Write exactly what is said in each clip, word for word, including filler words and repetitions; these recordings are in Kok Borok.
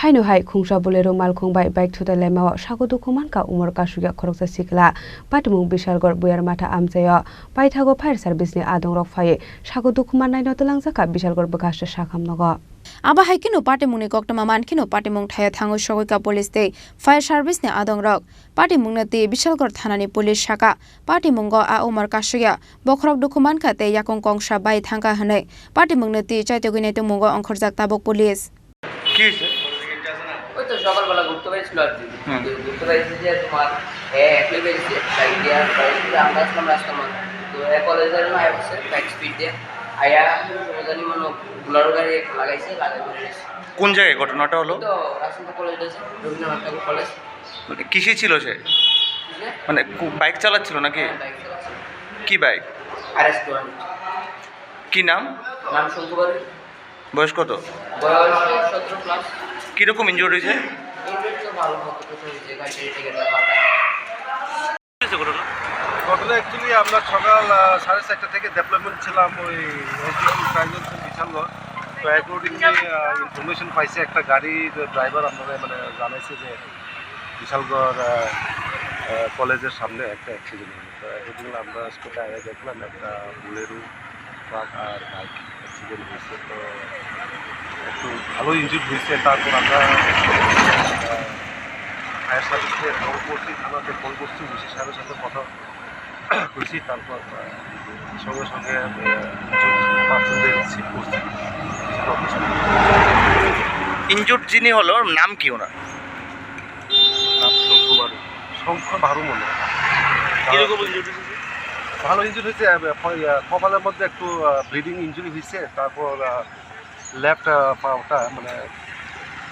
Haino hai khungsa Bolero malkhung bai bike thutai laimao sago dukhu mankha umor kasugya khoroksa sikla. Patimung Bishalgarh Buyarmatha amchaio paithago fire service ni adongrok phaiwi sago dukhu mannaino twlangjakha Bishalgarh bwkhaste sakham nogo. Abo hai kheno patimungni koktwma man kheno patimung thaio thangwi sogwikha police tei fire service ni adongrok. Patimungno twi Bishalgarh thanani police sakha, patimungo a umor kasugya bokhorok dukhu mankha tei yakung kongsa bai thangkha hwnwi patimungno twi chaitogwi naitokmungo ongkhorjak tabuk police. কি হৈছে? ওই তো সকালবেলা ঘুরতে বেরিয়েছিল আর কি। হুম। তো ঘুরতে বেরিয়েছে যে তোমার, এ, একলাই বেরিয়েছে, বাইক দিয়ে। বাইক দিয়ে আমরা আসলাম রাস্তার মাঝে। তো এ কলেজের মায়ের হচ্ছে বাইক স্পিড দিয়ে। আয়া, কোনো সময় জানি মনে হয় বুলেরো গাড়ি একটা লাগাইছে, লাগাই বেরিয়েছে। কোন জায়গায় ঘটনাটা হলো? তো রাজশাহী কলেজ আছে, রবীন্দ্রনাথ ঠাকুর কলেজ। মানে কিসে ছিল সে? কিসে? মানে কু-, বাইক চালাচ্ছিল নাকি? হ্যাঁ, বাইক চালাচ্ছিল। কি বাইক? আর এস টু হান্ড্রেড। কি নাম? নাম শঙ্কুবারী। বয়স কত? বয়স সতেরো প্লাস। কিরকম ইনজুরি হয়েছে? ইনজুরি তো ভালো মতো তো হয়েছে, গাড়ি টিকিট ব্যাপারটা। ঘটনা অ্যাকচুয়ালি আমরা সকাল, আহ, সাড়ে চারটা থেকে ডেপ্লয়মেন্ট ছিলাম ওই এসডিপি প্রাইভেট বিশালগড়। তো অ্যাকর্ডিংলি, আহ, ইনফরমেশন পাইছে একটা গাড়ির ড্রাইভার আপনারা মানে জানাইছে যে বিশালগড়, আহ, আহ, কলেজের সামনে একটা অ্যাক্সিডেন্ট হলো। তো অ্যাকর্ডিংলি আমরা স্পটে আগে দেখলাম একটা বুলেরো ট্রাক আর বাইক অ্যাক্সিডেন্ট হয়েছে। তো একটু ভালো ইনজুর্ড হয়েছে। তারপর আমরা, আহ, ফায়ার সার্ভিসকে ফোন করছি, থানাতে ফোন করছি, ওসির সাথে সাথে কথা কইছি। তারপর, আহ, সঙ্গে সঙ্গে, আহ, ইনজুর্ড পার্সনদের রিসিভ করছি। ইনজুর্ড যিনি হলো, নাম কি ওনার? নাম শঙ্খ বারু। শঙ্খ বারু মনে হয়। কিরকম ইনজুরি হয়েছে? ভালো ইনজুরি হয়েছে, আহ, প-, ইয়া, কপালের মধ্যে একটু, আহ, ব্লিডিং ইনজুরি হয়েছে। তারপর, আহ, লেফট, আহ, পাওটা মানে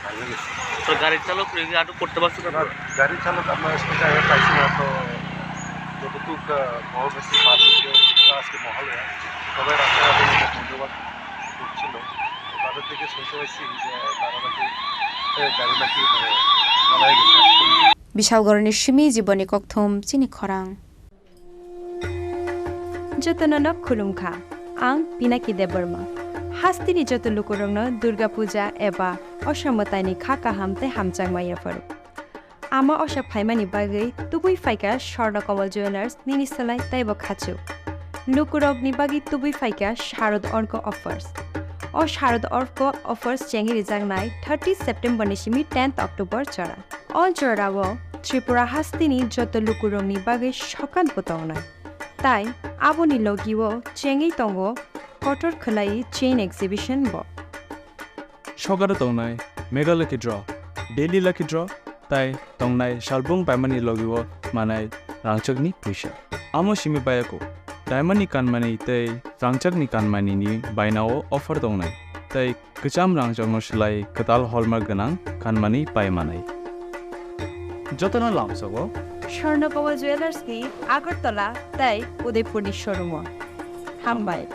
ভাঙে গেছে। তো গাড়ির চালক কি আটক করতে পারছো না, তারপর? গাড়ির চালক আমরা স্পটে আগে পাইছি না, তো যতটুক, আহ, খবর পাইছি, পাবলিকে আজকে মহালয়া, সবাই রাস্তাঘাটে ধন্যবাদ করছিল। তো তাদের থেকে শুনতে পাইছি যে তারা নাকি, এ, গাড়ি নাকি মানে পালাই গেছে। Bishalgarhni simi jiboni kokthum chini khorang. Jotono no khulumkha, ang Pinaki Debbarma. Hasteni joto lukurokno Durga Puja eba Osha mwtaini kha kaham tei hamjakma yapharo. Ama Osha phaimani bagwi tubui phaikha Swarna Kamal Jewellers nini slai teibo khachuk. Lukurokni bagwi tubui phaikha Sharad Orko offers. O Sharad Orko offers chengwi rijaknai thirty September ni simi tenth October jora. O jorao Tripura hasteni joto lukurokni bagwi sokat bo tongnai. Tai aboni logio chengwi tongo kotor khwlai chain exhibition bo. Sokaro tongnai Mega Lucky Draw, Daily Lucky Draw, tai tongnai salbung paimani logio manai rangchakni puisa. Amo simi bayako, diamond ni kanmani tei rangchakni kanmani ni bainao offer tongnai, tei kwcham rangchakno slai kwtal hallmark gwnang kanmani pai manai. Jotono lamsogo Swarna Kamal Jewellers ni Agartala tei Udaipur ni showroom o. Hambai.